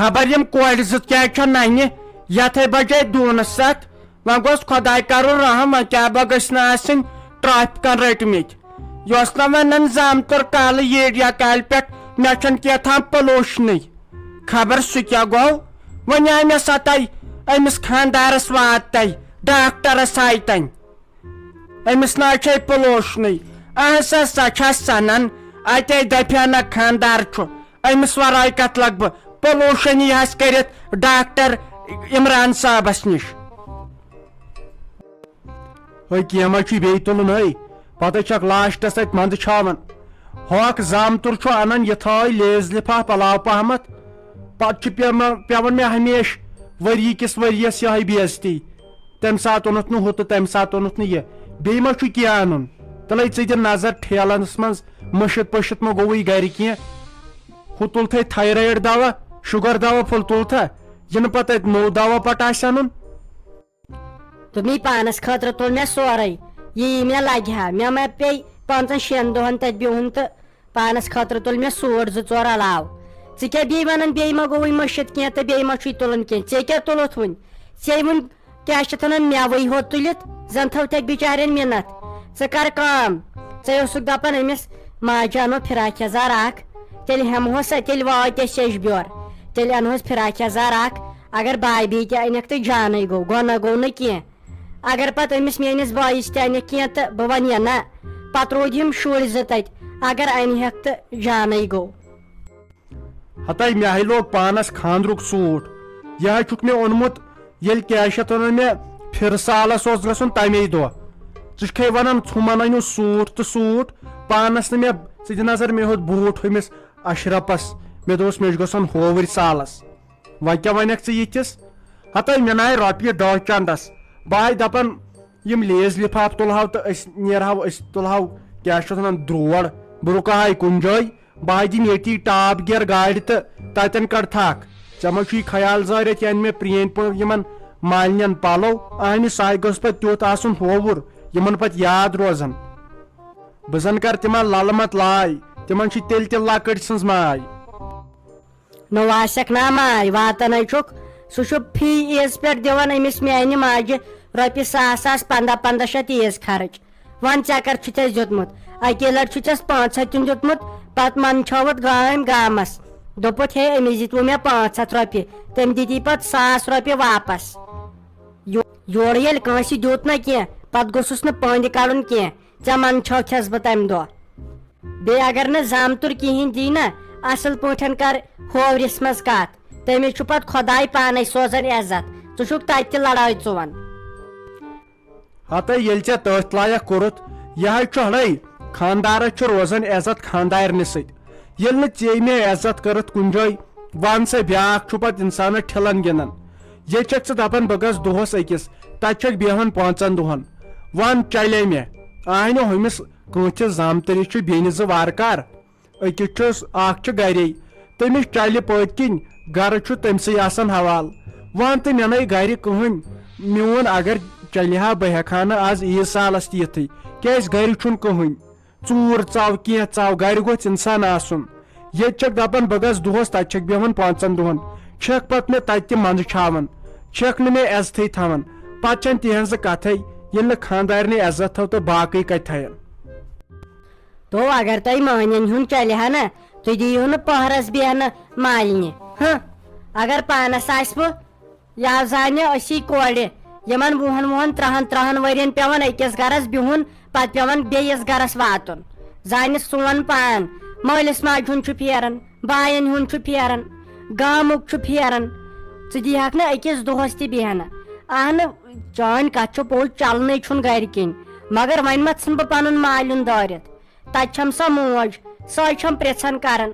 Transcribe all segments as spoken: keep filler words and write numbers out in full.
خبر یِم کورِ زٕ کیٛازِ چھےٚ ننہِ یتھے بجے دوٗنہٕ ستھ؟ وۄنۍ گوٚژھ خۄداے کرُن رحم، وۄنۍ کیٛاہ بہ گٔژھۍ نہٕ آسٕنۍ ٹریفکن رٔٹمٕتۍ۔ یہِ اوس نہ ونان زامتُر کالہٕ ییٖرۍ یا کالہِ پٮ۪ٹھ مےٚ چھُنہٕ کینٛہہ تام پلوشنٕے۔ خبر سُہ کیٛاہ گوٚو؟ وۄنۍ آے مےٚ سۄ تَے أمِس خانٛدارس واتہٕ تَے ڈاکٹرس آے تَنۍ۔ أمِس نہ چھے پلوشنٕے۔ اہن سا، سۄ چھا سنان؟ اتے دپیا نہ خانٛدار چھُ، أمِس ورٲے کتھ لگہٕ بہٕ پلوشن یی ہس کٔرِتھ ڈاکٹر عمران صٲبس نِش۔ ہے، کینٛہہ ما چھُے بیٚیہِ تُلُن ہے؟ پتہٕ چھکھ لاسٹس اتہِ منٛدٕ چھاوان۔ ہۄکھ زامتُر چھُ انان یِتھٲے لیز لفاف علاوٕ پہمتھ۔ پتہٕ چھُ پیوان، پیوان مےٚ ہمیشہٕ ؤری کِس ؤریس یِہے بے عزتی۔ تمہِ ساتہٕ اوٚنُتھ نہٕ ہُہ تہٕ تمہِ ساتہٕ اوٚنُتھ نہٕ یہِ۔ بیٚیہِ ما چھُ کینٛہہ انُن؟ تلے ژٕ دِ نظر ٹھیلس منٛز مٔشِتھ پٔشِتھ ما گوٚوُے گرِ کینٛہہ۔ ہُہ تُلتھے تھایرایڈ دوا، شُگر دوا پھوٚل تُلتھا، یِنہٕ پتہٕ اتہِ نوٚو دوا پتہٕ آسہِ انُن۔ دوٚپمَے پانَس خٲطرٕ تُل مےٚ سورُے، یہِ یہِ مےٚ لَگہِ ہا۔ مےٚ ما پیٚیہِ پانٛژَن شٮ۪ن دۄہَن تَتہِ بِہُن تہٕ پانَس خٲطرٕ تُل مےٚ سوٗٹ زٕ ژور علاوٕ۔ ژٕ کیٛاہ بیٚیہِ وَنان، بیٚیہِ ما گوٚوُے مٔشِتھ کینٛہہ تہٕ بیٚیہِ ما چھُے تُلُن کینٛہہ؟ ژےٚ کیٛاہ تُلُتھ وٕنہِ؟ ژےٚ وٕنہِ کیٛاہ چھِ اَتھ وَنان، مٮ۪وٕے ہوت تُلِتھ، زَن تھٲوتھَکھ بِچارٮ۪ن مِنَت۔ ژٕ کَر کٲم، ژےٚ اوسُکھ دَپان أمِس ماجہِ اَنو فِراک یَزار اَکھ، تیٚلہِ ہٮ۪مہوس سۄ، تیٚلہِ واتہِ اَسہِ یَجہِ بیور، تیٚلہِ اَنہوس فِراک یَزار اَکھ۔ اگر بابی تہِ انکھ تہٕ جانٕے گوٚو، گۄناہ گوٚو نہٕ کینٛہہ۔ اگر پتہٕ أمِس میٲنِس بٲیِس تہِ انکھ کینٛہہ تہٕ بہٕ ونہٕ یہِ نہ، پتہٕ روٗدۍ یِم شُرۍ زٕ تتہِ، اگر انہِ ہٮ۪کھ تہٕ جانٕے گوٚو۔ ہتے مےٚ ہے لوگ پانس خانٛدرُک سوٗٹ، یہِ ہے چھُکھ مےٚ اوٚنمُت، ییٚلہِ کیٛاہ چھِ اتھ ونان، مےٚ پھِرٕ سالس اوس گژھُن تمے دۄہ۔ ژٕ چھُکھے ونان ژھُمن أنِو سوٗٹ تہٕ سوٗٹ، پانس نہٕ مےٚ، ژٕ دِ نظر مےٚ ہیوٚت بوٗٹ ہُمِس اشرفس، مےٚ دوٚپُس مےٚ چھُ گژھُن ہووٕرۍ سالس۔ وۄنۍ کیٛاہ ونکھ ژٕ یِتھِس؟ ہتے مےٚ نہ آیہِ رۄپیہِ دہ چندس۔ بہٕ آے دپان، یِم لیز لفاف تُلہو تہٕ أسۍ نیرہو، أسۍ تُلہو، کیٛاہ چھِ اَتھ وَنان، درٛوڑ۔ بہٕ رُکہٕ ہا کُنہِ جایہِ، بہٕ ہا دِمہٕ ییٚتی ٹاپ گیر گاڑِ تہٕ تَتٮ۪ن کَڑٕ تھکھ۔ ژےٚ ما چھُے خیال زٲرِتھ، یَنہٕ مےٚ پرٛٲنۍ پٲٹھۍ یِمن مالِنٮ۪ن پَلو أنۍ، سُہ گوٚژھ پَتہٕ تیُتھ آسُن ہووُر، یِمن پَتہٕ یاد روزن۔ بہٕ زَن کَرٕ تِمن لَلہٕ مت لاے، تِمن چھِ تیٚلہِ تہِ لۄکٕٹۍ سٕنٛز ماے۔ نوٚو آسٮ۪کھ نا ماے، واتان ہے چھُکھ۔ سُہ چھُ فی عیٖز پٮ۪ٹھ دِوان أمِس میانہِ ماجہِ رۄپیہِ ساس ساس، پنٛداہ پنٛداہ شیٚتھ عیٖز خرٕچ۔ وَن ژےٚ کَر چھُ ژےٚ دیُتمُت؟ اَکے لَٹہِ چھُ ژےٚ پانٛژھ ہَتھ تِم دیُتمُت، پَتہٕ منٛدچھٲوُتھ گامۍ گامَس۔ دوٚپُتھ، ہے، أمِس دِتوٕ مےٚ پانٛژھ ہَتھ رۄپیہِ، تٔمۍ دِتی پَتہٕ ساس رۄپیہِ واپَس۔ یو-، یورٕ ییٚلہِ کٲنٛسہِ دیُت نہ کینٛہہ، پَتہٕ گوٚژھُس نہٕ پٲنٛدِ کَڑُن کینٛہہ۔ ژےٚ منٛدچھوتھس بہٕ تمہِ دۄہ۔ بیٚیہِ اگر نہٕ زامتُر کِہیٖنۍ دی نہ، اصل پٲٹھۍ کر ہوورِس منٛز کتھ، تٔمِس چھُ پتہٕ خۄداے پانے سوزان عزت۔ ژٕ چھُکھ تتہِ تہِ لڑٲے ژُوان۔ ہتے ییٚلہِ ژےٚ تٔتھۍ لایق کوٚرُتھ، یہِ ہَے چھُ ہڑے، خانٛدارس چھُ روزان عزت خانٛدارنہِ سۭتۍ۔ ییٚلہِ نہٕ ژےٚ مےٚ عزت کٔرٕتھ کُنہِ جایہِ، وَن سا بیٛاکھ چھُ پتہٕ اِنسانس ٹھِلن گِنٛدان۔ ییٚتہِ چھَکھ ژٕ دَپان بہٕ گژھٕ دۄہَس أکِس، تَتہِ چھَکھ بیٚہوان پانٛژَن دۄہَن۔ وَن چلے مےٚ، آے نہٕ ہُمِس کٲنٛسہِ زامتٕرِس چھِ بیٚنہِ زٕ وارٕ کار، أکِس چھُس، اَکھ چھُ گَرے، تٔمِس چلہِ پٔتۍ کِنۍ، گَرٕ چھُ تٔمۍ سٕے آسان حوالہٕ۔ وَن تہٕ مےٚ نَے گَرِ کٕہٕنۍ، میون اگر چلہِ ہا بہٕ ہٮ۪کہٕ ہا نہٕ آز عیٖد سالَس تہِ یِتھٕے، کیٛازِ گَرِ چھُنہٕ کٕہٕنۍ۔ ژوٗر ژاو کینٛہہ ژاو، گرِ گوٚژھ انسان آسُن۔ ییٚتہِ چھکھ دپان بہٕ گژھٕ دۄہس، تتہِ چھکھ بیہوان پانٛژن دۄہن، چھکھ پتہٕ مےٚ تتہِ تہِ منٛدٕ چھاوان، چھکھ نہٕ مےٚ عزتھٕے تھاوان۔ پتہٕ چھنہٕ تِہنٛزٕ کتھے، ییٚلہِ نہٕ خانٛدارنہِ عزت تھٲو تہٕ باقٕے کتہِ تھاون؟ تو اگر تۄہہِ مٲنِن ہُنٛد چلہِ ہا نہ، تُہۍ دِیِو نہٕ پہرس بیہنہٕ مالنہِ۔ ہہ، اگر پانس آسہِ بہٕ، یا زانہِ أسی کورِ، یِمن وُہن وُہن، ترٛہن ترٛہن ؤرین پٮ۪وان أکِس گرس بِہُن، پتہٕ پٮ۪وان بیٚیِس گرس واتُن۔ زانہِ سون پان، مٲلِس ماجہِ ہُنٛد چھُ پھیران، باین ہُنٛد چھُ پھیران، گامُک چھُ پھیران۔ ژٕ دِیہکھ نہٕ أکِس دۄہس تہِ بیہنہٕ۔ اہنہٕ، چٲنۍ کتھ چھِ پوٚز، چلنٕے چھُنہٕ گرِ کِنۍ، مگر وۄنۍ ما ژھٕنہٕ بہٕ پنُن مالیُن دٲرِتھ؟ تتہِ چھم سۄ موج، سۄے چھم پرژھان کران۔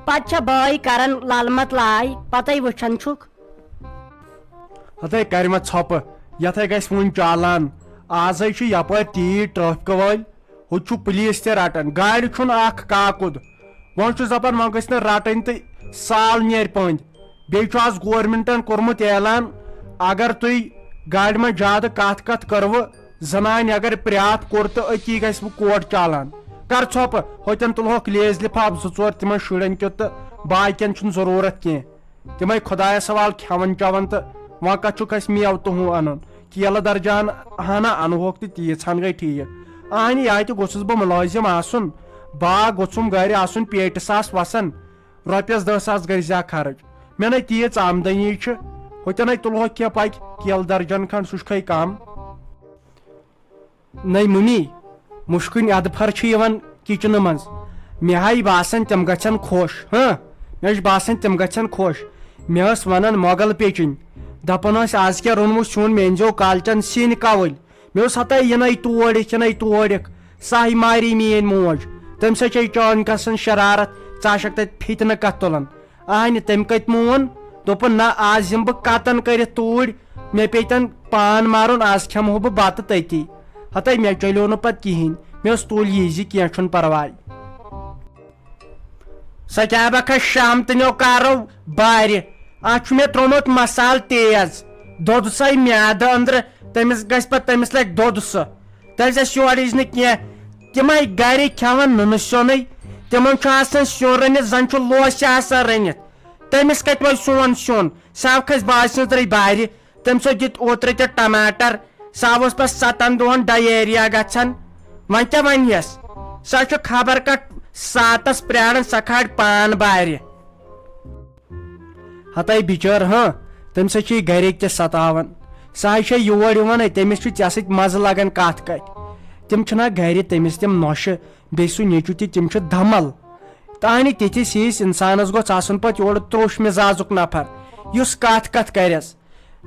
پتہٕ چھےٚ بٲے کران للمت لاے، پتے وٕچھان چھُکھ۔ ہتے کرِ مےٚ ژھۄپہٕ، یتھے گژھِ وُنہِ چالان۔ آزے چھُ یپٲرۍ تیٖتۍ ٹریفکہٕ وٲلۍ، ہُتہِ چھُ پُلیٖس تہِ رٹان، گاڑِ چھُنہٕ اکھ کاکُد۔ وۄنۍ چھُس دپان وۄنۍ گٔژھۍ نہٕ رٹٕنۍ تہٕ سال نیرِ پٔنٛدۍ۔ بیٚیہِ چھُ آز گورمنٹن کوٚرمُت اعلان، اگر تُہۍ گاڑِ منٛز زیادٕ کتھ کتھ کٔروٕ، زنانہِ اگر پرٛاتھ کوٚر تہٕ أتی گژھِ وۄنۍ کوٹ چالان۔ کر ژھۄپہٕ، ہوٚتٮ۪ن تُلہوکھ لیز لفاف زٕ ژور تِمن شُرٮ۪ن کیُتھ تہٕ باقین چھُنہٕ ضروٗرت کینٛہہ۔ تِمے خۄدایس حوال کھٮ۪وان چٮ۪وان تہٕ وۄنۍ کتھ چھُکھ اسہِ میوٕ تہٕ ہُہ انُن؟ کیلہٕ درجان ہنا انہوکھ تہٕ تیٖژ ہن گٔے ٹھیٖک۔ اہنہِ، یہِ تہِ گوٚژھُس بہٕ مُلٲزِم آسُن، باغ گوٚژھُم گرِ آسُن پیٹہِ ساس وسان، رۄپیس دہ ساس گژھِ ہا خرٕچ۔ مےٚ نے تیٖژ آمدنی چھِ، ہوٚتٮ۪نے تُلہوکھ کینٛہہ پکہِ کیلہٕ درجن کھنڈ، سُہ چھُکھے کم۔ نٔے مُمی، مُشکٕنۍ اَدفر چھِ یِوان کِچنہٕ منٛز۔ مےٚ ہاے باسان تِم گژھن خۄش، ہاں، مےٚ چھُ باسان تِم گژھن خۄش۔ مےٚ ٲس وَنان مۄغل پیٚچِنۍ، دَپان ٲسۍ، "آز کیٛاہ روٚنمُت سیُن؟ مےٚ أنۍزیو کالچن سِنۍ کَوٕلۍ۔" مےٚ اوس ہتا یِنَے تورِکھ، یِنَے تورِکھ۔ ساہہِ مارے میٛٲنۍ موج۔ تٔمۍ سۭتۍ چھے چانۍ گژھان شرارت، ژٕ آسکھ تَتہِ فِتنہٕ کَتھ تُلان۔ اہنہِ، تٔمۍ کتہِ مون؟ دوٚپُن، "نہ، آز یِمہٕ بہٕ کتن کٔرِتھ توٗرۍ، مےٚ پیٚیہِ تن پان مارُن، آز کھٮ۪مہٕ ہو بہٕ بتہٕ تٔتی۔" ہتے مےٚ چلیو نہٕ پتہٕ کِہینۍ، مےٚ اوس تُل یہِ زِ کینٛہہ چھُنہٕ پرواے۔ سۄ کیٛاہ بکھا شام تہٕ نیو کرو بارِ، اتھ چھُ مےٚ ترومُت مسالہٕ تیز، دۄدٕ سے میادٕ أنٛدرٕ، تٔمِس گژھِ پتہٕ، تٔمِس لگہِ دۄدٕ سُہ۔ تٔمِس آسہِ یورٕچ نہٕ کینٛہہ۔ تِمے گرِکۍ کھٮ۪وان نُنہٕ سیُنٕے۔ تِمن چھُ آسان سیُن رٔنِتھ، زن چھُ لوسہِ آسان رٔنِتھ۔ تٔمِس کتہِ وۄنۍ سون سیُن؟ سۄ آو کھسہِ باسہِ ہٕنٛز ترٲے بارِ۔ تٔمۍ سۭتۍ دِتۍ اوترٕ تہِ ٹماٹر۔ سۄ اوس پتہٕ ستن دۄہن ڈایریا گژھان۔ وۄنۍ کیٛاہ ونہس؟ سۄ چھُ خبر کتھ ساتس پراران، سۄ کھالہِ پان بارِ۔ ہتے بِچٲر، ہاں، تٔمِس ہا چھِ یہِ گرِکۍ تہِ ستاوان۔ سۄ ہا چھےٚ یور یِوان، ہے، تٔمِس چھُ ژےٚ سۭتۍ مزٕ لگان کتھ کتھِ۔ تِم چھِنہ گرِ تٔمِس تِم نۄشہِ، بیٚیہِ سُہ نیٚچوٗ تہِ، تِم چھِ دمل۔ تانہِ تِتھِس ہِوِس انسانس گوٚژھ آسُن پتہٕ یورٕ تروٚش مزازُک نفر، یُس کتھ کتھ کرٮ۪س۔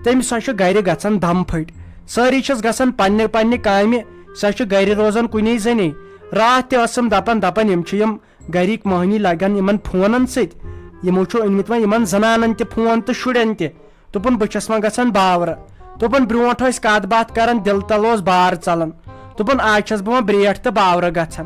تٔمِس ہا چھُ گرِ گژھان دم پھٔٹۍ۔ سٲری چھِس گژھان پننہِ پننہِ کامہِ، سۄ چھِ گرِ روزان کُنی زٔنی۔ راتھ تہِ ٲسٕم دپان، دپان، یِم چھِ یِم گرِکۍ مٔہنی لگان یِمن فونن سۭتۍ۔ یِمو چھُ أنمٕتۍ وۄنۍ یِمن زنانن تہِ فون تہٕ شُرٮ۪ن تہِ۔ دوٚپُن، "بہٕ چھَس وۄنۍ گژھان باورٕ۔" دوٚپُن، "برونٛٹھ ٲسۍ کتھ باتھ کران، دِلہٕ تل اوس بار ژلان۔" دوٚپُن، "آز چھَس بہٕ وۄنۍ برٛیٹھ تہٕ باورٕ گژھان۔"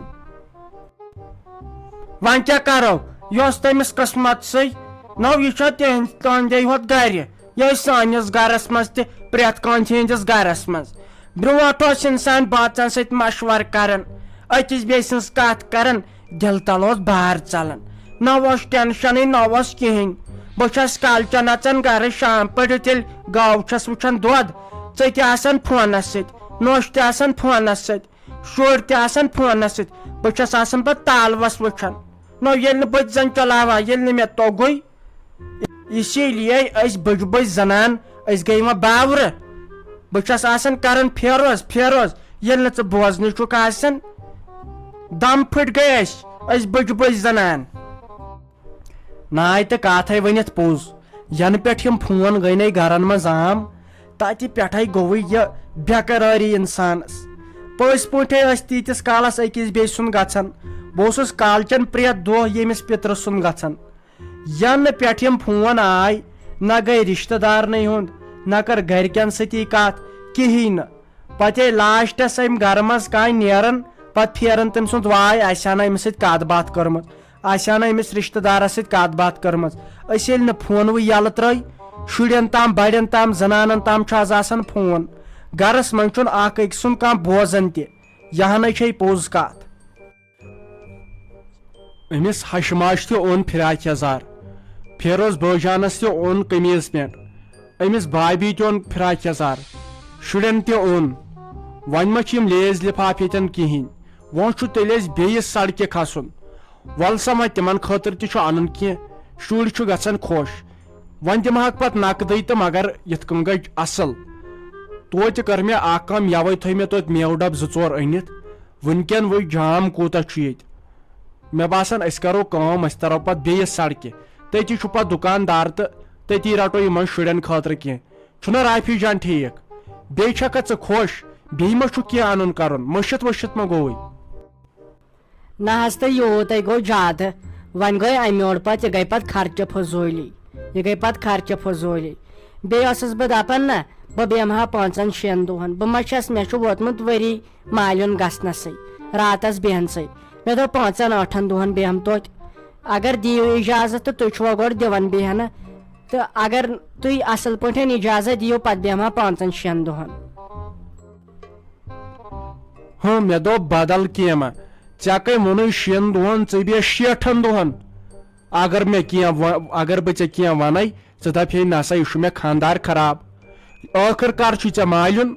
وۄنۍ کیٛاہ کرو؟ یۄس تٔمِس قٕسمت سٕے۔ نو، یہِ چھا تِہنٛدِ، تُہنٛدے ہوت گرِ؟ یہِ ٲسۍ سٲنِس گرس منٛز تہِ، پرٛٮ۪تھ کٲنٛسہِ ہٕنٛدِس گرس منٛز۔ برونٛٹھ اوس انسان بٲژن سۭتۍ مشورٕ کران، أکِس بیٚیہِ سٕنٛز کتھ کران، دِلہٕ تل اوس بار ژلان۔ نہ اوس ٹینشنٕے، نہ اوس کِہینۍ۔ بہٕ چھَس کالچن اژان گرٕ شام پٔرِتھ، ییٚلہِ گاو چھَس وٕچھان دۄد، ژٔٹۍ آسان فونس سۭتۍ، نوٚش تہِ آسان فونس سۭتۍ، شُرۍ تہِ آسان فونس سۭتۍ، بہٕ چھَس آسان پتہٕ تالوس وٕچھان۔ نو، ییٚلہِ نہٕ بہٕ تہِ زن چلاوان، ییٚلہِ نہٕ مےٚ توٚگُے، اسی لیے أسۍ بٔجۍ بٔجۍ زنان، أسۍ گٔے وۄنۍ باورٕ۔ بہٕ چھَس آسان کران فیروز، فیروز، ییٚلہِ نہٕ ژٕ بوزنٕے چھُکھ آسان۔ دم پھٔٹۍ گٔے اَسہِ، أسۍ بٔجۍ بٔجۍ زنان۔ ناے تہٕ کاتھے ؤنِتھ پوٚز، ینہٕ پٮ۪ٹھ یِم فون گٔے نے گرن منٛز عام، تتہِ پٮ۪ٹھے گوٚوُے یہِ بے قرٲری انسانس۔ پٔزۍ پٲٹھۍ ٲسۍ تیٖتِس کالس أکِس بیٚیہِ سُنٛد گژھان۔ بہٕ اوسُس کالچن پرٛٮ۪تھ دۄہ ییٚمِس پِترٕ سُنٛد گژھان۔ ینہٕ پٮ۪ٹھ یِم فون آے، نہ گٔے رشتہٕ دارنٕے ہُنٛد، نہ کٔر گرِکٮ۪ن سۭتی کتھ، کِہیٖنۍ نہٕ۔ پتہٕ ییٚلہِ لاسٹس أمۍ گرٕ منٛز کانٛہہ نیران، پتہٕ پھیران تٔمۍ سُنٛد واے، اسہِ ہا نہٕ أمِس سۭتۍ کتھ باتھ کٔرمٕژ، اسہِ ہا نہٕ أمِس رشتہٕ دارس سۭتۍ کتھ باتھ کٔرمٕژ۔ أسۍ ییٚلہِ نہٕ فونوٕے یلہٕ ترٲے، شُرٮ۪ن تام، بڑٮ۪ن تام، زنانن تام چھُ از آسان فون۔ گرس منٛز چھُنہٕ اکھ أکۍ سُنٛد کانٛہہ بوزان تہِ۔ یہِ ہنٕے چھے پوٚز کتھ۔ أمِس ہشہِ ماجہِ تہِ اوٚن فراک یزار، فیروز بٲجانس تہِ اوٚن قمیٖض پینٹ، أمِس بابی تہِ اوٚن فراک یزار، شُرٮ۪ن تہِ اوٚن۔ وۄنۍ ما چھِ یِم لیز لفاف ییٚتٮ۪ن کِہیٖنۍ؟ وۄنۍ چھُ تیٚلہِ اَسہِ بیٚیِس سڑکہِ کھسُن۔ وَلہٕ سا وۄنۍ تِمن خٲطرٕ تہِ چھُ اَنُن کینٛہہ، شُرۍ چھُ گژھان خۄش۔ وۄنۍ دِمہٕ ہاکھ پتہٕ نقدٕے تہٕ مگر یِتھ کٔنۍ گٔے اصل۔ توتہِ کٔر مےٚ اکھ کٲم، یَوَے تھٲے مےٚ توتہِ میوٕ ڈبہٕ زٕ ژور أنِتھ۔ وٕنکٮ۪ن وٕچھ جام کوٗتاہ چھُ ییٚتہِ۔ مےٚ باسان، أسۍ کرو کٲم، أسۍ ترو پتہٕ بیٚیِس سڑکہِ۔ تٔتی چھُ پتہٕ دُکاندار تہٕ تٔتی رٹو یِمن شُرٮ۪ن خٲطرٕ کینٛہہ۔ چھُنہ رافی جان ٹھیٖک؟ بیٚیہِ چھکھا ژٕ خۄش؟ بیٚیہِ ما چھُکھ کینٛہہ انُن کرُن؟ مٔشِتھ ؤشِتھ ما گوٚوُے؟ نہ حظ، تہٕ یوٗتَے گوٚو زیادٕ۔ وۄنۍ گٔے اَمہِ یورٕ پتہٕ، یہِ گٔے پتہٕ خرچہٕ فضوٗلی۔ یہِ گٔے پتہٕ خرچہٕ فضوٗلی۔ بیٚیہِ ٲسٕس بہٕ دپان نہ، بہٕ بیٚہمہٕ ہا پانٛژن شٮ۪ن دۄہن۔ بہٕ ما چھَس، مےٚ چھُ ووتمُت ؤری مالیُن گژھنَسٕے، راتَس بیٚہنَسٕے۔ مےٚ دوٚپ، پانٛژَن ٲٹھَن دۄہَن بیٚہمہٕ توتہِ۔ اگر دِیِو اِجازت تہٕ تُہۍ چھُوا گۄڈٕ دِوان بیٚہنہٕ؟ تہٕ اگر تُہۍ اَصٕل پٲٹھۍ اِجازت دِیِو، پَتہٕ بیٚہمہٕ ہا پانٛژَن شٮ۪ن دۄہَن۔ ہُم، مےٚ دوٚپ بدل کینٛہہ ما۔ ژےٚ کٔمۍ ووٚنُے شٮ۪ن دۄہَن، ژٕ بیٚہہ شیٹھَن دۄہَن؟ اگر مےٚ کینٛہہ و-، اگر بہٕ ژےٚ کینٛہہ وَنے، ژٕ دَپہِ ہے، "نسا، یہِ چھُ مےٚ خانٛدار خراب۔" ٲخٕر کار چھُے ژےٚ مالیُن۔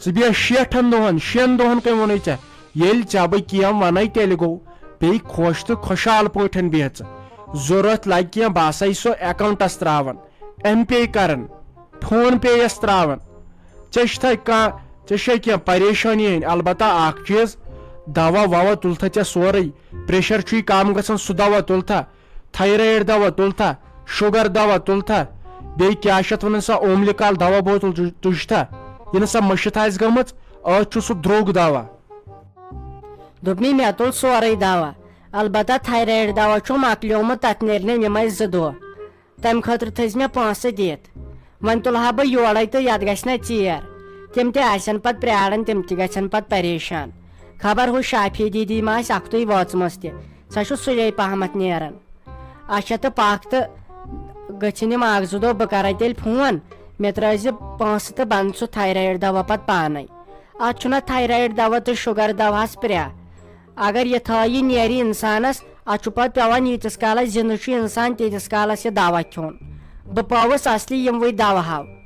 ژٕ بیٚہہ شیٹھن دۄہن، شٮ۪ن دۄہن کٔمۍ ووٚنُے ژےٚ؟ ییٚلہِ ژےٚ بہٕ کینٛہہ وَنے، تیٚلہِ گوٚو۔ بیٚیہِ خۄش تہٕ خۄشحال پٲٹھۍ بیٚہہ ژٕ۔ ضوٚرَتھ لَگہِ کینٛہہ، بہٕ ہسا یہِ سُہ اکاونٹس تراوان، ایم پے کران، فون پے یس تراوان۔ ژےٚ چھتھا کانٛہہ، ژےٚ چھے کینٛہہ پریشٲنی ہٕنٛدۍ؟ البتہ اکھ چیٖز، دوا ووا تُلتھا ژےٚ سورُے؟ پریشر چھُے کم گژھان، سُہ دوا تُلتھا؟ تھایرایڈ دوا تُلتھا؟ شُگر دوا تُلتھا؟ بیٚیہِ کیٛاہ چھِ اتھ ونان، سۄ اوملِکال دوا بوتل تُج-، تُجتھا؟ یہِ نہٕ سۄ مٔشِتھ آسہِ گٔمٕژ، أتھۍ چھُ سُہ درٛوگ دوا۔ دوٚپمَے، مےٚ تُل سورُے دوا، البتہ تھایرایڈ دوا چھُ مۄکلیومُت، تَتھ نیرِ نہٕ یِمَے زٕ دۄہ۔ تَمہِ خٲطرٕ تھٲیزِ مےٚ پونٛسہٕ دِتھ۔ وۄنۍ تُلہٕ ہا بہٕ یورَے تہٕ یَتھ گژھِ نہ ژیر۔ تِم تہِ آسن پَتہٕ پرٛاران، تِم تہِ گژھن پَتہٕ پریشان۔ خبر ہُہ شافی دیدی ما آسہِ اَکھتُے وٲژمٕژ تہِ، سۄ چھُ سُلے پہمتھ نیران۔ اچھا، تہٕ پَکھ تہٕ گٔژھِنۍ یِم اَکھ زٕ دۄہ، بہٕ کَرَے تیٚلہِ فون۔ مےٚ ترٛٲیزِ پونٛسہٕ تہٕ بَنہٕ سُہ تھایرایڈ دوا پَتہٕ پانَے۔ اتھ چھُنہ تھایرایڈ دوا تہٕ شُگر دوہس پرٛا۔ اگر یہِ تھٲیی نیرِ انسانس، اتھ چھُ پتہٕ پٮ۪وان ییٖتِس کالس زندٕ چھُ انسان، تیٖتِس کالس یہِ دوا کھیوٚن۔ بہٕ پاوُس اصلی یِموٕے دوہو۔